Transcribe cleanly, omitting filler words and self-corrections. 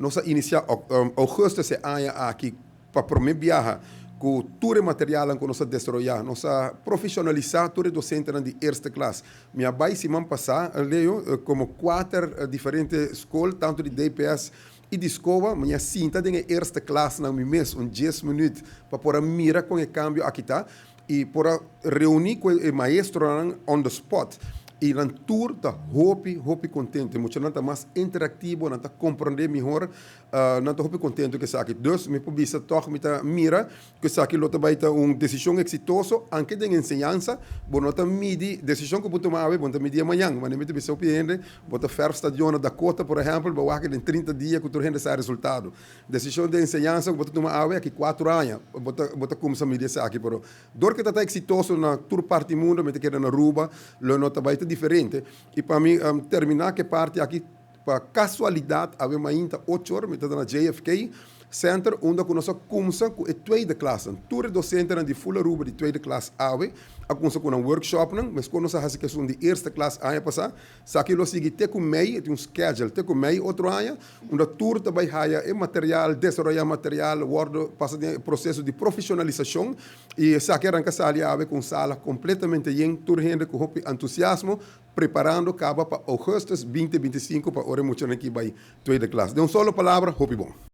Nos a inicia augustus e aña aki pa prome biaha cu tur e materialnan cu nos a desaroya. Nos a profesionalisa tur e docentenan di eerste klas. Mi a bay siman pasa, Leo, como cuater diferente scol, tanto di DPS y di SCOA. Mi a sinta den e eerste klasnan mi mes un 10 minuut pa por a mira con e cambio aki ta y por a reuni cu e maestronan on the spot. Y nan tur ta hopi, hopi contento. Muchanan ta mas interactivo, nan ta comprende mihor, nan ta hopi contento cu esaki. Dus, mi por bisa toch, mi ta mira cu esaki lo bay ta un decision exitoso, aunke den enseñansa, bo no ta midi, decision cu bo tuma awe, bo no ta midi mañan, mas mi ta bisa hende, bo ta verf stadion Dakota, por ehempel, bo wak den 30 dia cu tur hende sa resultado. Decision di enseñansa, bo ta tuma awe, aki 4 aña, bo ta cuminsa midi esaki, pero dor cu ta exitoso na tur parti di mundo, mi ta kere na Aruba, lo no ta bay ta diferente. Y pa mi termina cu e parti aki, pa casualidad, awe mainta 8 or, mi ta na JFK Center, unda cu nos a cuminsa cu e tweede klas. Tur docente di full Aruba di tweede klas awe, a cuminsa cu un workshop nan, mas cu nos a haci cu di eerste klas aña pasa, esaki lo sigui te cu mei, tin un schedule, te cu mei otro aña, unda tur ta bay haya e material, desaroya material, wordo pasa den proceso di profesionalisacion, y esaki a ranca sali awe cu sala completamente yen, tur hende cu hopi entusiasmo, preparando caba pa augustus 2025 pa ora muchanan aki bay tweede klas. Den un solo palabra, hopi bon.